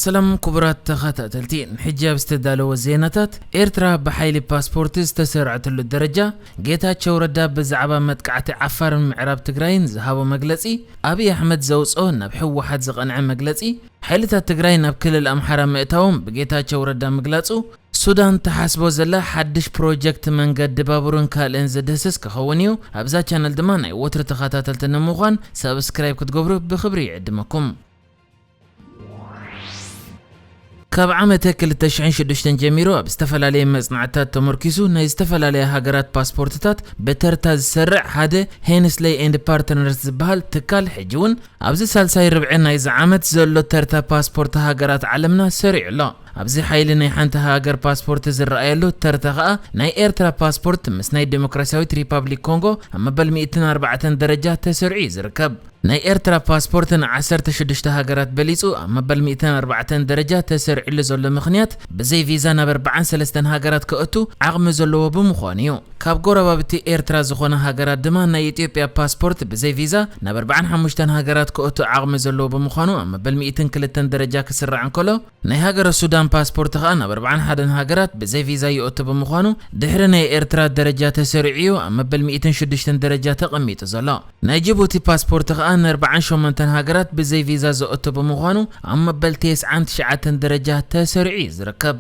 ሰላም ክቡራት ተኸታተልቲ፣ ንሕጂ ኣብ ዝተዳለወ ዜናታት፣ ኤርትራ ብሓይሊ ፓስፖርት ዝተሰርዐትሉ ደረጃ፣ ጌታቸው ረዳ ብዛዕባ መጥቃዕቲ ዓፋርን ምዕራብ ትግራይን ዝሃቦ መግለጺ፣ ኣብይ ኣሕመድ ዘውጽኦ ናብ ህወሓት ዝቐንዐ መግለጺ፣ ሓይልታት ትግራይ ናብ ክልል ኣምሓራ ምእታዎም ብጌታቸው ረዳ ምግላጹ፣ ሱዳን ትሓስቦ ዘላ ሓድሽ ፕሮጀክት መንገዲ ባቡርን ካልእን ዝድህስስ ክኸውን እዩ። ኣብዛ ቻነል ድማ ናይ ወትሪ ተኸታተልቲ ንምዃን ሳብስክራይብ ክትገብሩ ብኽብሪ ይዕድመኩም። ካብ ዓመተ ክልተ ሽሕን ሽዱሽተን ጀሚሩ ኣብ ዝተፈላለየ መጽናዕትታት ተመርኪሱ ናይ ዝተፈላለያ ሃገራት ፓስፖርትታት ብተርታ ዝሰርዕ ሓደ ሄንስለይ ኤንድ ፓርትነርስ ዝበሃል ትካል ሕጂ እውን ኣብዚ ሳልሳይ ርብዒ ናይዚ ዓመት ዘሎ ተርታ ፓስፖርት ሃገራት ዓለምና ሰሪዑ ኣሎ። ኣብዚ ሓይሊ ናይ ሓንቲ ሃገር ፓስፖርት ዝረኣየሉ ተርታ ኸኣ ናይ ኤርትራ ፓስፖርት ምስ ናይ ዴሞክራሲያዊት ሪፓብሊክ ኮንጎ ኣብ መበል ሚእትን ኣርባዕተን ደረጃ ተሰሪዑ እዩ ዝርከብ። ናይ ኤርትራ ፓስፖርት ንዓሰርተ ሽዱሽተ ሃገራት በሊጹ ኣብ መበል ሚእትን ኣርባዕተን ደረጃ ተሰሪዕሉ ዘሎ ምኽንያት ብዘይ ቪዛ ናብ ኣርባዓን ሰለስተን ሃገራት ክእቱ ዓቕሚ ዘለዎ ብምዃኑ እዩ። ካብ ጎረባብቲ ኤርትራ ዝኾና ሃገራት ድማ ናይ ኢትዮጵያ ፓስፖርት ብዘይ ቪዛ ናብ ኣርባዓን ሓሙሽተን ሃገራት ክእቱ ዓቕሚ ዘለዎ ብምዃኑ ኣብ መበል ሚእትን ክልተን ደረጃ ክስራዕ እንከሎ፣ ናይ ሃገረ ሱዳን ፓስፖርት ኸኣ ናብ ኣርባዓን ሓደን ሃገራት ብዘይ ቪዛ ይእቱ ብምዃኑ ድሕሪ ናይ ኤርትራ ደረጃ ተሰሪዑ እዩ ኣብ መበል ሚእትን ሽዱሽተን ደረጃ ተቐሚጡ ዘሎ። ናይ ጅቡቲ ፓስፖርት ኸኣ ንኣርባዓን ሸሞንተን ሃገራት ብዘይ ቪዛ ዘእቱ ብምዃኑ ኣብ መበል ተስዓን ትሽዓተን ደረጃ ተሰሪዑ እዩ ዝርከብ።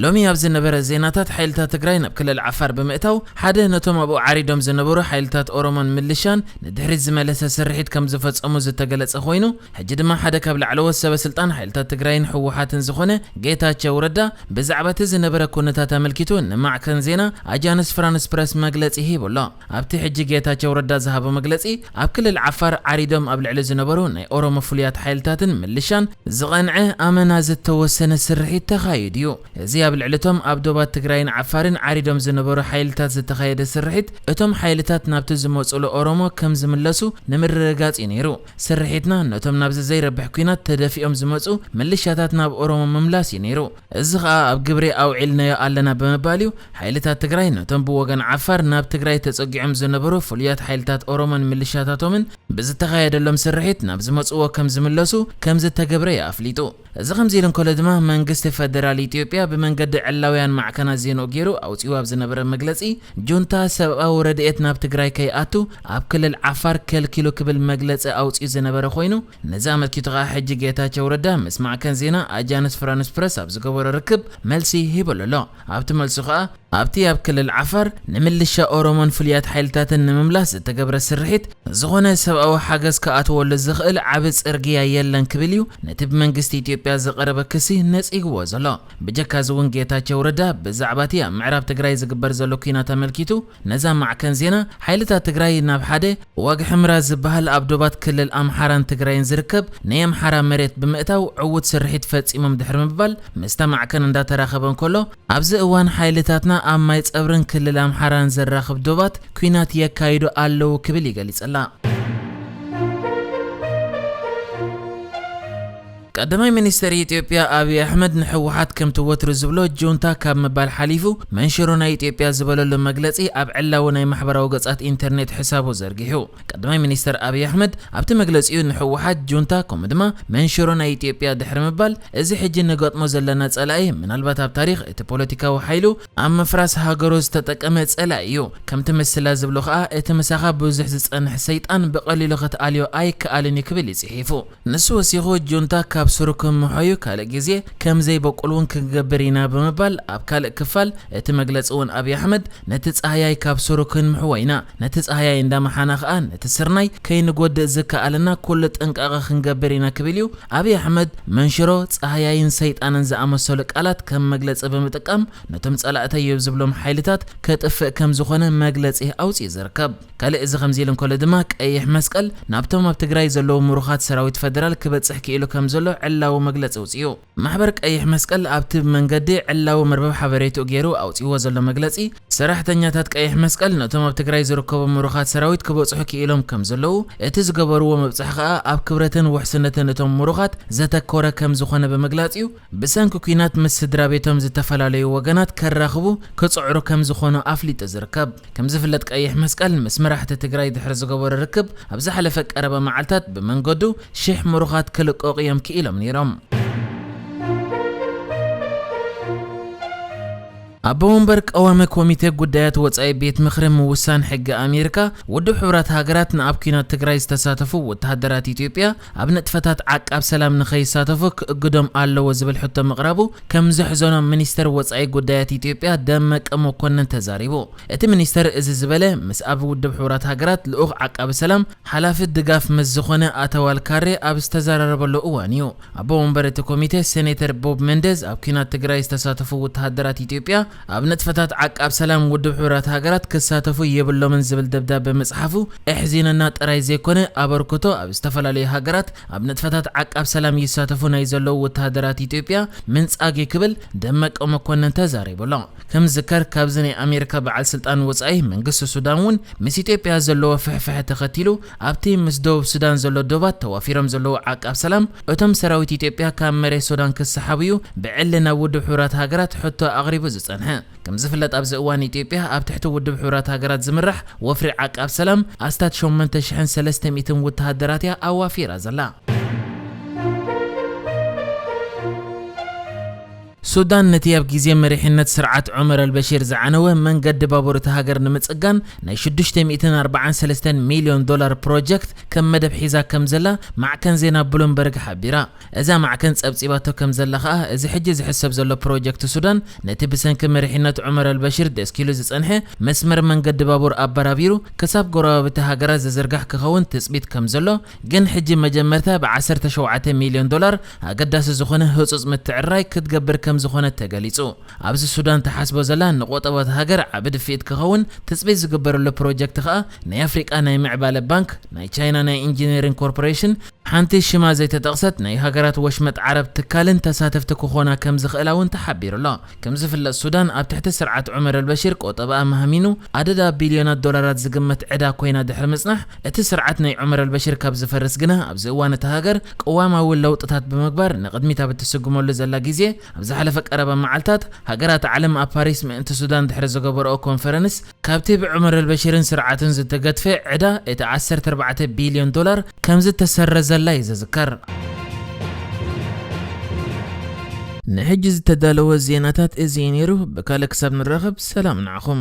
ሎሚ ኣብ ዝነበረ ዜናታት ሓይልታት ትግራይ ናብ ክልል ዓፋር ብምእታው ሓደ ነቶም ኣብኡ ዓሪዶም ዝነበሩ ሓይልታት ኦሮሞን ምልሻን ንድሕሪት ዝመለሰ ስርሒት ከም ዝፈጸሙ ዝተገለጸ ኮይኑ፣ ሕጂ ድማ ሓደ ካብ ላዕለዎት ሰበ ስልጣን ሓይልታት ትግራይን ህወሓትን ዝኾነ ጌታቸው ረዳ ብዛዕባ እቲ ዝነበረ ኩነታት ኣመልኪቱ ንማዕከን ዜና ኣጃንስ ፍራንስ ፕረስ መግለጺ ሂቡ ኣሎ። ኣብቲ ሕጂ ጌታቸው ረዳ ዝሃቦ መግለጺ፣ ኣብ ክልል ዓፋር ዓሪዶም ኣብ ልዕሊ ዝነበሩ ናይ ኦሮሞ ፍሉያት ሓይልታትን ምልሻን ዝቐንዐ ኣመና ዝተወሰነ ስርሒት ተኻይዱ እዩ። እዚ ኣብ ልዕሊ እቶም ኣብ ዶባት ትግራይን ዓፋርን ዓሪዶም ዝነበሩ ሓይልታት ዝተኻየደ ስርሒት፣ እቶም ሓይልታት ናብቲ ዝመጹሉ ኦሮሞ ከም ዝምለሱ ንምርግጋጽ እዩ ነይሩ። ስርሒትና ነቶም ናብዚ ዘይረብሕ ኲናት ተደፊኦም ዝመጹ ምልሻታት ናብ ኦሮሞ ምምላስ እዩ ነይሩ። እዚ ኸኣ ኣብ ግብሪ ኣውዒልናዮ ኣለና ብምባል እዩ። ሓይልታት ትግራይ ነቶም ብወገን ዓፋር ናብ ትግራይ ተጸጊዖም ዝነበሩ ፍሉያት ሓይልታት ኦሮሞን ምልሻታቶምን ብዝተኻየደሎም ስርሒት ናብ ዝመጽዎ ከም ዝምለሱ ከም ዝተገብረ እዩ ኣፍሊጡ። እዚ ከምዚ ኢሉ እንከሎ ድማ መንግስቲ ፈደራል ኢትዮጵያ ብመንገዲ ዕላውያን ማዕከናት ዜንኡ ገይሩ ኣውጺኡ ኣብ ዝነበረ መግለጺ፣ ጁንታ ሰብኣዊ ረድኤት ናብ ትግራይ ከይኣቱ ኣብ ክልል ዓፋር ከልኪሉ ክብል መግለጺ ኣውጺኡ ዝነበረ ኮይኑ፣ ነዚ ኣመልኪቱ ኸኣ ሕጂ ጌታቸው ረዳ ምስ ማዕከን ዜና ኣጃንስ ፍራንስ ፕረስ ኣብ ዝገበሮ ርክብ መልሲ ሂበሉ ኣሎ። ኣብቲ መልሱ ኸኣ ኣብቲ ኣብ ክልል ዓፋር ንምልሻ ኦሮሞን ፍሉያት ሓይልታትን ንምምላስ ዝተገብረ ስርሒት ዝኾነ ሰብኣዊ ሓገዝ ክኣትወሉ ዝኽእል ዓቢ ጽርግያ የለን ክብል እዩ ነቲ ብመንግስቲ ኢትዮጵያ ዝቐረበ ክሲ ነጺግዎ ዘሎ። ብጀካ እዚ እውን ጌታቸው ረዳ ብዛዕባ እቲ ኣብ ምዕራብ ትግራይ ዝግበር ዘሎ ኲናት ኣመልኪቱ ነዛ ማዕከን ዜና ሓይልታት ትግራይ ናብ ሓደ ዋግ ሕምራ ዝበሃል ኣብ ዶባት ክልል ኣምሓራን ትግራይን ዝርከብ ናይ ኣምሓራ መሬት ብምእታው ዕዉት ስርሒት ፈጺሞም ድሕሪ ምባል ምስታ ማዕከን እንዳተራኸበ እንከሎ፣ ኣብዚ እዋን ሓይልታትና ኣብ ማይ ጸብርን ክልል ኣምሓራን ዘራኽብ ዶባት ኲናት የካይዱ ኣለዉ ክብል ይገልጽ ኣላ። ቀዳማይ ሚኒስተር ኢትዮጵያ ኣብይ ኣሕመድ ንህወሓት ከምቲ ወትሩ ዝብሎ ጁንታ ካብ ምባል ሓሊፉ መንሽሮ ናይ ኢትዮጵያ ዝበለሉ መግለጺ ኣብ ዕላዊ ናይ ማሕበራዊ ገጻት ኢንተርኔት ሕሳቡ ዘርጊሑ። ቀዳማይ ሚኒስተር ኣብይ ኣሕመድ ኣብቲ መግለጺኡ ንህወሓት ጁንታ ከምኡ ድማ መንሽሮ ናይ ኢትዮጵያ ድሕሪ ምባል፣ እዚ ሕጂ ንገጥሞ ዘለና ጸላኢ ምናልባት ኣብ ታሪኽ እቲ ፖለቲካዊ ሓይሉ ኣብ ምፍራስ ሃገሩ ዝተጠቀመ ጸላኢ እዩ። ከምቲ ምስላ ዝብሎ ከኣ እቲ ምሳኻ ብዙሕ ዝጸንሕ ሰይጣን ብቐሊሉ ክትኣልዮ ኣይከኣልን እዩ ክብል እዩ ጽሒፉ። ንሱ ወሲኹ ጁንታ ካብ ስሩ ክምሖ እዩ፣ ካልእ ግዜ ከም ዘይበቁል እውን ክንገብር ኢና ብምባል ኣብ ካልእ ክፋል እቲ መግለጺ እውን ኣብይ ኣሕመድ ነቲ ጻህያይ ካብ ስሩ ክንምሕዎ ኢና፣ ነቲ ጻህያይ እንዳመሓና ከኣ ነቲ ስርናይ ከይንጎድእ ዝከኣለና ኩሉ ጥንቃቐ ክንገብር ኢና ክብል እዩ ኣብይ ኣሕመድ መንሽሮ፣ ጻህያይን ሰይጣንን ዝኣመሰሉ ቃላት ከም መግለጺ ብምጥቃም ነቶም ጸላእተይ እዩ ዝብሎም ሓይልታት ከጥፍእ ከም ዝኾነ መግለጺ ኣውጺኡ ዝርከብ። ካልእ እዚ ከምዚ ኢሉ እንከሎ ድማ ቀይሕ መስቀል ናብቶም ኣብ ትግራይ ዘለዉ ምሩኻት ሰራዊት ፈደራል ክበጽሕ ክኢሉ ከም ዘሎ ዕላዊ መግለጺ ኣውጺኡ። ማሕበር ቀይሕ መስቀል ኣብቲ መንገዲ ዕላዊ መርበብ ሓበሬትኡ ገይሩ ኣውጺእዎ ዘሎ መግለጺ፣ ሰራሕተኛታት ቀይሕ መስቀል ነቶም ኣብ ትግራይ ዝርከቡ ምሩኻት ሰራዊት ክበጽሑ ክኢሎም ከም ዘለዉ፣ እቲ ዝገበርዎ ምብጻሕ ከኣ ኣብ ክብረትን ውሕስነትን እቶም ምሩኻት ዘተኮረ ከም ዝኾነ ብምግላጽ እዩ። ብሰንኪ ኲናት ምስ ስድራ ቤቶም ዝተፈላለዩ ወገናት ከራኽቡ ክጽዕሩ ከም ዝኾኑ ኣፍሊጡ ዝርከብ። ከም ዝፍለጥ ቀይሕ መስቀል ምስ መራሕቲ ትግራይ ድሕሪ ዝገበሮ ርክብ ኣብ ዝሓለፈ ቀረባ መዓልታት ብመንገዱ ሽሕ ምሩኻት ክልቀቑ እዮም ክኢሎም ነይሮም። ኣቦ ወንበር ቀዋሚ ኮሚቴ ጉዳያት ወጻኢ ቤት ምኽሪ ምውሳን ሕጊ ኣሜሪካ፣ ውድብ ሕቡራት ሃገራት ንኣብ ኲናት ትግራይ ዝተሳተፉ ወተሃደራት ኢትዮጵያ ኣብ ንጥፈታት ዓቃብ ሰላም ንኸይሳተፉ ክእግዶም ኣለዎ ዝብል ሕቶ ምቕራቡ ከም ዘሕዘኖ ሚኒስተር ወጻኢ ጉዳያት ኢትዮጵያ ደመቀ መኮንን ተዛሪቡ። እቲ ሚኒስተር እዚ ዝበለ ምስ ኣብ ውድብ ሕቡራት ሃገራት ልኡኽ ዓቃቢ ሰላም ሓላፊ ድጋፍ ምስ ዝኾነ ኣቶ ዋልካሬ ኣብ ዝተዘራረበሉ እዋን እዩ። ኣቦ ወንበር እቲ ኮሚቴ ሴኔተር ቦብ ሜንዴዝ ኣብ ኲናት ትግራይ ዝተሳተፉ ወተሃደራት ኢትዮጵያ ኣብ ንጥፈታት ዓቃብ ሰላም ውድብ ሕቡራት ሃገራት ክሳተፉ የብሎምን ዝብል ደብዳበ ምጽሓፉ እሕዚነና ጥራይ ዘይኮነ ኣበርክቶ ኣብ ዝተፈላለዩ ሃገራት ኣብ ንጥፈታት ዓቃብ ሰላም ይሳተፉ ናይ ዘለዉ ወተሃደራት ኢትዮጵያ ምንጻግ እዩ ክብል ደመቀ መኮንን ተዛሪቡ ኣሎ። ከም ዝከር ካብዚ ናይ ኣሜሪካ በዓል ስልጣን ወጻኢ መንግስቲ ሱዳን እውን ምስ ኢትዮጵያ ዘለዎ ፍሕፍሐ ተኸቲሉ ኣብቲ ምስ ደቡብ ሱዳን ዘሎ ዶባት ተዋፊሮም ዘለዉ ዓቃብ ሰላም እቶም ሰራዊት ኢትዮጵያ ካብ መሬት ሱዳን ክሰሓቡ እዩ ብዕሊ ናብ ውድብ ሕቡራት ሃገራት ሕቶ ኣቕሪቡ ዝጸንሐ። ከም ዝፍለጥ ኣብዚ እዋን ኢትዮጵያ ኣብ ትሕቲ ውድብ ሕቡራት ሃገራት ዝምራሕ ወፍሪ ዓቃብ ሰላም ኣስታት ሸሞንተ ሽሕን ሰለስተ ሚእትን ወተሃደራት እያ ኣዋፊራ ዘላ። ሱዳን ነቲ ኣብ ግዜ መሪሕነት ስርዓት ዑመር ኣልበሺር ዝዓነወ መንገዲ ባቡር እታ ሃገር ንምጽጋን ናይ ሽዱሽተ ሚእትን ኣርባዓን ሰለስተን ሚልዮን ዶላር ፕሮጀክት ከም መደብ ሒዛ ከም ዘላ ማዕከን ዜና ብሉምበርግ ሓቢራ። እዛ ማዕከን ጸብጺባቶ ከም ዘላ ከኣ፣ እዚ ሕጂ ዝሕሰብ ዘሎ ፕሮጀክት ሱዳን ነቲ ብሰንኪ መሪሕነት ዑመር ኣልበሺር ደስኪሉ ዝጸንሐ መስመር መንገዲ ባቡር ኣበራቢሩ ክሳብ ጎረባብቲ ሃገራት ዝዝርጋሕ ክኸውን ትጽቢት ከም ዘሎ፣ ግን ሕጂ መጀመርታ ብ ዓሰርተ ሸውዓተ ሚልዮን ዶላር ኣገዳሲ ዝኾነ ህጹጽ ምትዕርራይ ክትገብር ከም ዝኾነት ተገሊጹ። ኣብዚ ሱዳን ትሓስቦ ዘላ ንቆጠባ እታ ሃገር ዓቢ ድፍኢት ክኸውን ትጽቢት ዝግበረሉ ፕሮጀክት ከኣ ናይ ኣፍሪቃ ናይ ምዕባለ ባንክ፣ ናይ ቻይና ናይ ኢንጂነሪንግ ኮርፖሬሽን፣ ሓንቲ ሽማ ዘይተጠቕሰት ናይ ሃገራት ወሽመጥ ዓረብ ትካልን ተሳተፍቲ ክኾና ከም ዝኽእላ እውን ተሓቢሩ ኣሎ። ከም ዝፍለጥ ሱዳን ኣብ ትሕቲ ስርዓት ዑመር ኣልበሺር ቆጠባኣ ማህሚኑ ኣደዳ ቢልዮናት ዶላራት ዝግመት ዕዳ ኮይና ድሕሪ ምጽናሕ፣ እቲ ስርዓት ናይ ዑመር ኣልበሺር ካብ ዝፈርስ ግና ኣብዚ እዋን እታ ሃገር ቅዋማዊ ለውጥታት ብምግባር ንቕድሚት ኣብ እትስጉመሉ ዘላ ግዜ ኣብ ዝሓለፈ ቀረባ መዓልታት ሃገራት ዓለም ኣብ ፓሪስ ምእንቲ ሱዳን ድሕሪ ዝገበረኦ ኮንፈረንስ ካብቲ ብዑመር ኣልበሺርን ስርዓቱን ዝተገድፈ ዕዳ እቲ ዓሰርተ ኣርባዕተ ቢልዮን ዶላር ከም ዝተሰረዘላ እዩ ዝዝከር። ንሕጂ ዝተዳለወ ዜናታት እዚ እዩ ነይሩ። ብካልእ ክሳብ ንራኸብ ሰላም ንዓኹም።